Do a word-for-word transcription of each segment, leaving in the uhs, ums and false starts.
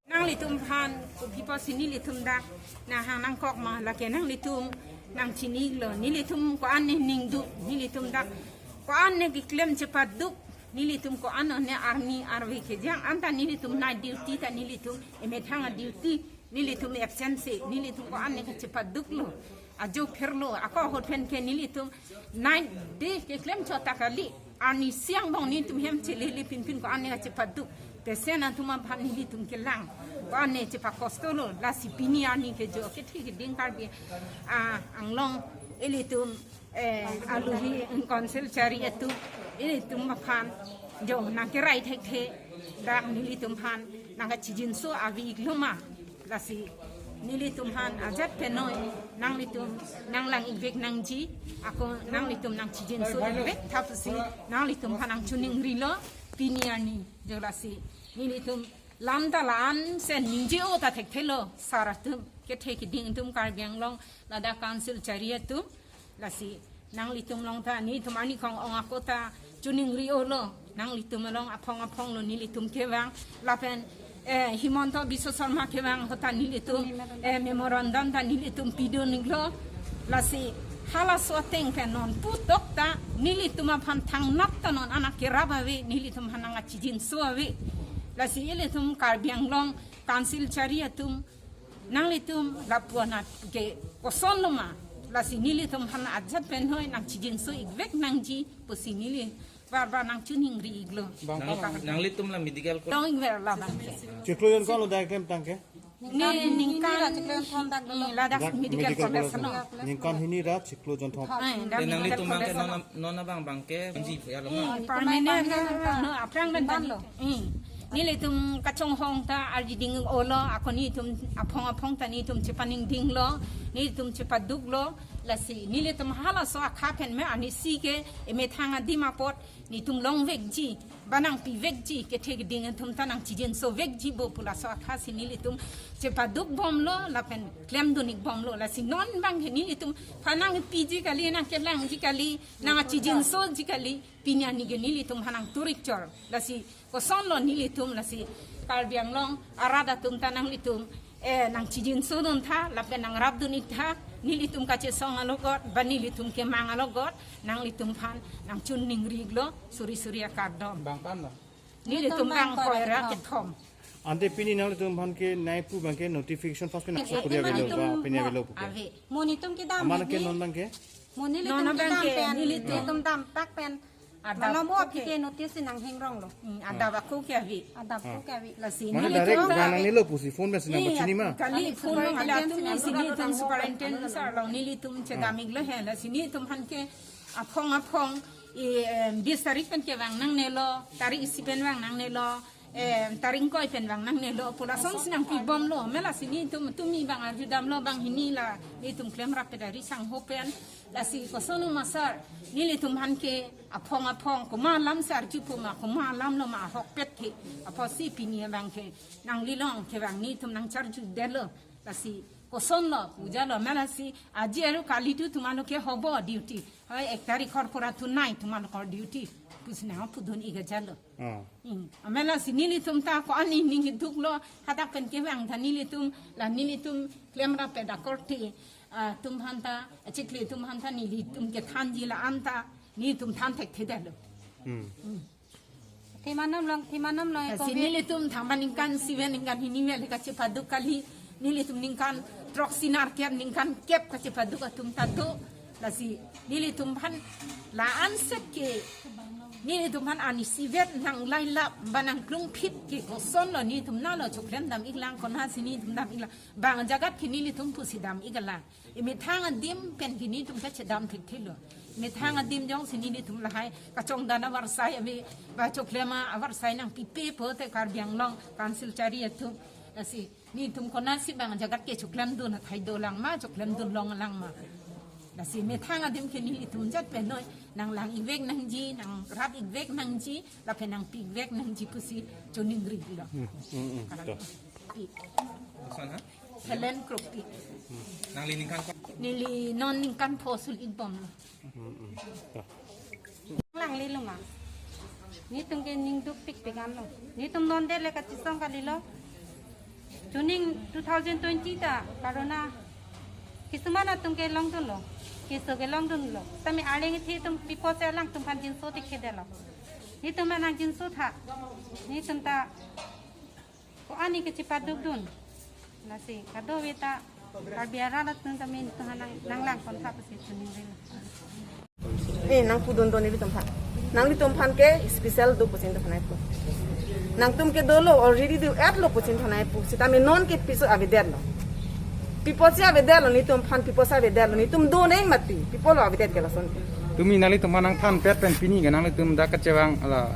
Nanglitum aphan kopi pusi nelitum dak nanghang nangkok ma, lake nanglitum nangchinilo, nelitum ko-an ne ningduk, nelitum dak ko-an ne keklem chepaduk, nelitum ko-an ne arni arve kejang anta nelitum night duty ta nelitum emethang a-duty, nelitum absent si, nelitum ko-an ne kachepaduklo, ajo pherlo, ako ahut pen ke nelitum night day keklem chot ta kali, arni siang bong nelitum hem chelele pinpin ko-an ne kachepaduk, pesen atum aphan nelitum kelang, ko-an ne chepakostolo, lasi pini arni ke jo kethe keding Karbi, ah, Anglong, ilitum, eh, aluhi council chari atum, ilitum aphan jo nangkerai thekthe, dak nelitum aphan nangkachijinso ave-iklo ma, lasi nelitum aphan ajat penoi nanglitum nanglang-ikvek nangji, ako nanglitum nangchijinso-ikvek tha pusi nanglitum aphan nangchiningrilo, pini arni jo lasi nelitum lam ta la-an si ningje-o ta thekthelo, sar atum, kethe keding atum, Karbi Anglong ladak council chari atum, lasi nanglitum along ta, nelitum arni kong-ong ako ta chiningri-olo, nanglitum along aphong aphonglo nelitum kevang, lapen, eh, Himanta Biswa Sarma kevang ahut ta nelitum, eh, memorandum ta nelitum pidun-iklo, lasi halaso ateng pen non putok ta nelitum aphan thangnat ta non anak kerap ave, nelitum aphan nangkachijinso ave, lasi ilitum Karbi Anglong council chari atum, nanglitum lapu-an ke kosonlo ma, lasi nelitum aphan ajat penoi nangchijinso-ikvek nangji pusi neli bar bar nangchiningri-iklo. Nang, nanglitum la medical ko- Tong-ikver labang ke. Chiklo jon ko-an lo dak keklem tangke? Ne ningkan, ningkan chiklo jon thom dak dolo. Ladak medical college lo. Ningkan hini ra chiklo jon thom. Eh, dak medical college lo. Te nanglitum abang ke non, non abang abang ke ji ya lo. Hmm, permanent lo, aphrang pen lo. Hmm. Nelitum kachonghong ta arjiding-olo, ako nelitum aphong aphong ta nelitum chepaningdinglo, nelitum chepaduklo, lasi nelitum halaso akha pen me arnisi ke emethang adim apot nelitum longvekji, ba nangpivekji, kethe keding atum ta nangchijinso-vekji bo pu laso akha si nelitum chepaduk bomlo, lapen klemdun-ik bomlo, lasi non abang ke nelitum aphan nangpiji kali, nangkelangji kali, nangchijinsoji kali, pini arni ke nelitum aphan nangtur-ik chor, lasi kosonlo nelitum, lasi Karbi Anglong arat atum ta nanglitum, eh, nangchijinsodun tha, lapen nangrapdun-ik tha, nelitum kachesong alogot, ba nelitum kemang alogot, nanglitum aphan nangchiningri-iklo, suri suri akardom. Bang ko-an lo? Nelitum bang ko-an ra kethom. Ante pini nanglitum aphan ke nai pu abang ke notification first pen, eh, akso puri ave lo, ba pini ave lo pu ke? Ave. Mo nelitum kedam amat ke ini. Non abang ke? Mo nelitum kedam pen, nelitum damtak pen. Adap malom ko ke, aphi ke notice nanghengronglo. Hmm, adap ako ke ave. Adap ako ke ave. Lasi mane nelitum direct ta bang nangnelo pusi phone pen si nangpachini ma? Kali phone lo, kali atum ni si nelitum superintendent sir along nelitum chedam-iklo he, lasi nelitum aphan ke aphong aphong, eh, bis tarik pen ke vang nangnelo, tarik isi pen vang nangnelo, eh, tarik ingkoi pen vang nangnelo pu lason si nangpi bomlo, me lasi nelitum tumi abang arjudamlo, bang hini la nelitum klemrap pedari sangho pen, lasi koson ma sir, nelitum aphan ke aphong aphong komat alam si arjupo ma, komat alam lo ma ahokpet ke, apotsi pini abang ke nanglilong ke bang nelitum nangcharjudetlo, lasi kosonlo, puja lo, me lasi aji aru kali tu tumalo ke hobo duty. Hai, ek tarik hor pura tunai tumalo ko duty pusi nangpudun-ik ajatlo. Oh. Hmm. Ame lasi nelitum ta ko-an ne ning duklo, hadak pen kevang ta nelitum, la nelitum klemrap pedak korte, ah, atum aphan ta, achikli atum aphan ta nelitum kethanji la-an ta nelitum than thekthedetlo. Hmm. Hmm. Thiman-om long, thiman-om long. Lasi covid nelitum thangba ningkan isi pen ningkan hini vel kachepaduk kali, nelitum ningkan throksi nerkep, ningkan kep kachepaduk atum ta do. Lasi nelitum aphan la-an set ke, nelitum aphan arnisi vet nanglailap ba nangklungphit ke kosonlo, nelitum nalo choklem dam-iklang, konatsi nelitum dam-iklang, bang ajagat ke nelitum pusi dam-iklang. Emethang adim pen ke nelitum kachedam thekthelo. Methang adim jongsi nelitum lahai kachongdan avarsai ave, ba choklem avarsai nangpipe pote Karbi Anglong Council chari atum. Lasi nelitum konatsi bang jagat ke choklemdun athai dolang ma, choklemdun longlang ma. Lasi methang adim ke nelitum jat penoi nanglang-ikvek nangji, nangrap-ikvek nangji, lapen nangpi-ikvek nangji pusi choningrilo. Hmm, hmm, hmm, to. Pi. Koson, ha? Helen Kropi. Nangli ningkan ko? Neli non ningkan pho sul-ikbomlo. Hmm, hmm, to. Langlelo ma. Netum ke ning dukpikpik anlo. Netum non dele kachesong kalilo. Chuning two thousand twenty ta corona. Kisuman atum ke longdunlo. Keso ke longdunlo. Tame arleng ithi atum pipo se alangtum aphan jinso tikhedetlo. Netum nang jinso tha. Netum ta ko-an ke chepadukdun. Lasi kadokave ta Karbi arat atum tame netum aphan nang, nanglang kontha pusi choningrilo. Eh, nangpudun do nelitum aphan. Nanglitum aphan ke special do pusi netum aphan nangpu. Nangtum ke dolo already do-etlo pusi netum aphan nangpu. Sitame non ke piso avedetlo. Pipo si avedetlo, netum aphan pipo si avedetlo, netum do neng mati. Pipo lo avedet ke lason ke. Tumi nanglitum aphan nangthanpet pen pini ke nanglitum dak kachevang la,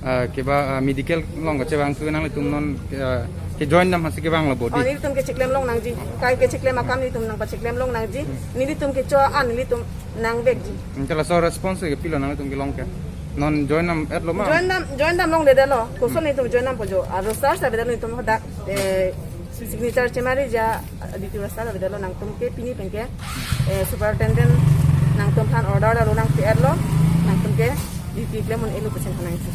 ah, keba, ah, medical along kachevang ke nanglitum non, ah, ke join dam hasi kevanglo bodi. Oh, nelitum ke cheklem long nangji. Kai ke cheklem akam nelitum nangpacheklem long nangji. Hmm. Nelitum kecho-an nelitum nangvekji. Hmm, laso response ke pilo nanglitum kelong ke? Non join dam-etlo ma? Join dam, join dam longledetlo. Koson netum join dampo jo. Aro sar sa beda netum hadak, eh, signature chemari ja, duty roster avedetlo, nangtum ke pini pen ke, eh, superintendent nangtum aphan order lo nangpi-etlo, nangtum ke duty klem un-elo pusi nangji.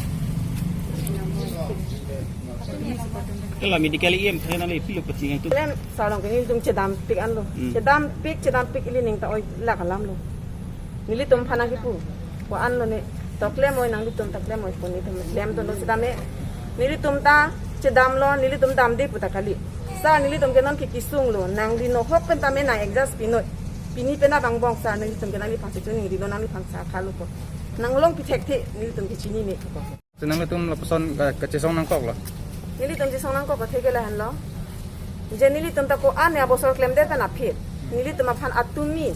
Kala medical E M thena le pilo pusi nangtum. Klem sarong ke netum chedampik anlo. Hmm. Chedampik, chedampik ili ning ta oi lak alamlo. Nelitum aphan nangkipu. Ko-anlo ne. To klem oi nanglitum ta klem oi pu netum klemdunlo sitame. Nelitum ta chedamlo, nelitum damde pu ta kali. Sir, nelitum ke non ke kesunglo. Nangli nohok pen tame nang-adjust pinoi. Pini pen abang bong sir, nelitum ke nangliphan si choningrilo, nangliphan si khalo ko. Nanglongpi thekthe, nelitum ke chinine ko. So nanglitum lapuson, eh, kachesong nangkoklo? Nelitum chesong nangkok athe ke lahenlo. Je nelitum ta ko-an abosor klemdet pen aphi. Nelitum aphan atumi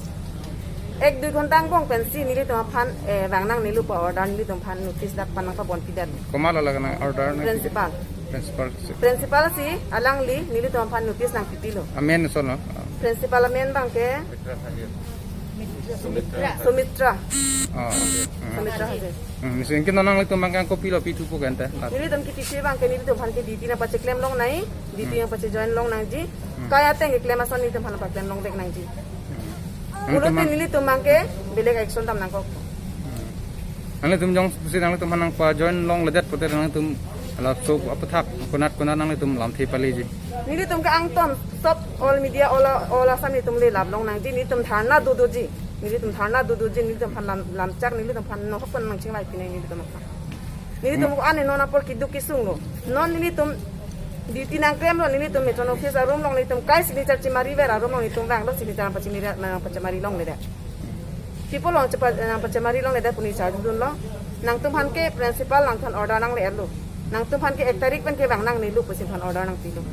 ek dui ghonta angbong pensi nelitum aphan, eh, vang nangnelo pu order, nelitum aphan notice dak pen nangpabonpidetlo. Komat lo la nang order nang? Principal. Principal si. Principal si alangli nelitum aphan notice nangpipilo. Amen koson lo? Principal amen abang ke Sumitra. Sumitra. Oh, okay. Hmm. Sumitra Hajar. Hmm, so anke non nanglitum abang ke kopilo pithupo ke anta? Nelitum ke tisi abang ke nelitum aphan ke duty nangpacheklem long nai, duty Hmm. nangpachejoin long nangji. Hmm. Kai ateng keklem ason nelitum aphan paklem longvek nangji. Hmm. Pulote Nangtum nelitum abang ke belek action dam nangkok. Hmm. Nanglitum jongsi nanglitum aphan nangpajoin longledet pote nanglitum laso aputhak konat konat nanglitum lamthe paleji? Nelitum ke angton sob all media all, all Assam nelitum le lap long nangji, nelitum dharna dodoji. Nelitum dharna dodoji, nelitum aphan lam, lamchak, nelitum aphan nohok pen nangchingvai pinai nelitum aphan. Nelitum Hmm. ko-an non apor keduk kesunglo. Non nelitum duty nangklemlo, nelitum metron office arum along nelitum kai signature chemariver arum along nelitum vanglo, signature nangpachemari, nangpachemari longledet. Pipo along chepa, nangpachemari longledet pu ne charjudunlo. Nangtum aphan ke principal nangtum aphan order nangle-etlo. Nangtum aphan ke ek tarik pen ke vang nangnelo pusi nangtum aphan order nangpilo.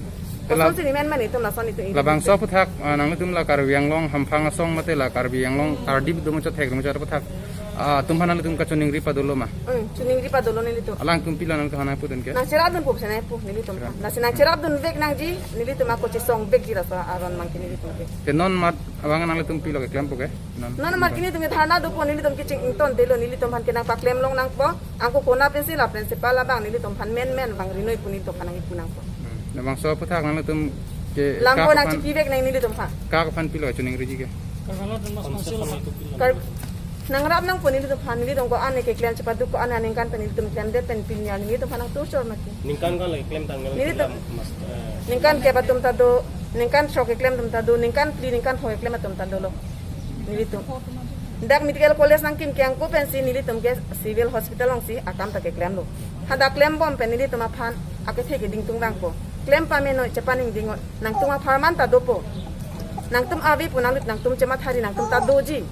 Ela Kosonsi nemen mane itum lason itum labangso aputhak, ah, nanglitum la Karbi Anglong hamphang asong mate la Karbi Anglong Karbi do muchot thek do muchot aputhak, ah, atum aphan nanglitum kachoningri padolo ma? Hmm, choningri padolo nelitum. Alangtum pilo nangtum aphan nangpudun ke? Nangcherapdunpo pusi nangpu nelitum aphan. Cherap. Lasi nangcherapdunvek nangji, nelitum ako chesongvekji laso aron abang ke nelitum ke. Ke non mat abang nanglitum pilo keklempo ke? Non. Non mat ke nelitum ke dharna dopo, nelitum ke chingtontelo, nelitum aphan ke nangpaklem long nangpo. Angko konat pensi la principal abang nelitum aphan menmen bang rinoi pu nelitum aphan nangkipu nangpo. Hmm. Labangso aputhak nanglitum ke Lampo kak aphan nangchipivek nang nelitum aphan. Kak aphan pilo choningriji ke? Kar-, nangrap nangpo nelitum aphan, nelitum ko-an keklem chepaduk ko-an aningkan pen nelitum klemdet pen pini an nelitum aphan nangtorchor mati. Ningkan ko-an le klemtang nang Nelitum. Mas, eh, ningkan kep atum ta do, ningkan throk keklem atum ta do, ningkan phli, ningkan pho keklem atum ta dolo. Nelitum. Dak medical college nangkim ke angko pensi nelitum ke civil hospital alongsi akam ta keklemlo. Hadak klembom pen nelitum aphan akethe keding tung vangpo. Klem pamenoi, chepaningding noi. Nangtum apharman ta dopo. Nangtum ave pu nanglit nangtum chemathari nangtum ta doji.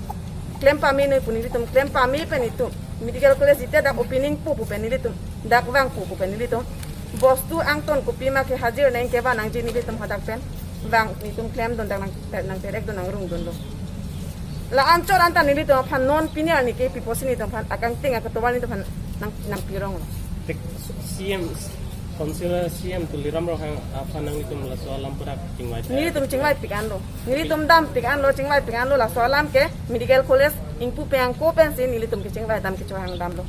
Klem pamenoi pu nelitum klem pame pen itum. Medical college ite dak opening pu pu pen nelitum. Dak vangpo pu pen nelitum. Bostu angton kopima ke hajir nang kevan nangji nelitum hadak pen. Vang nelitum klemdun dak nang, nangterekdun nangrungdunlo. La anchot anta nelitum aphan non pini arni ke piposi nelitum aphan akangting akatovar nelitum aphan nang nangpirong lo. Tik C M, Councillor C M Tuliram Ronghang aphan nanglitum laso alam pura chingvai. Nelitum chingvai pik an lo. Nelitum dam pik an lo, chingvai pik an lo, laso alam ke medical college ingpu peng ko pensi nelitum ke chingvai dam kechohang dam lo.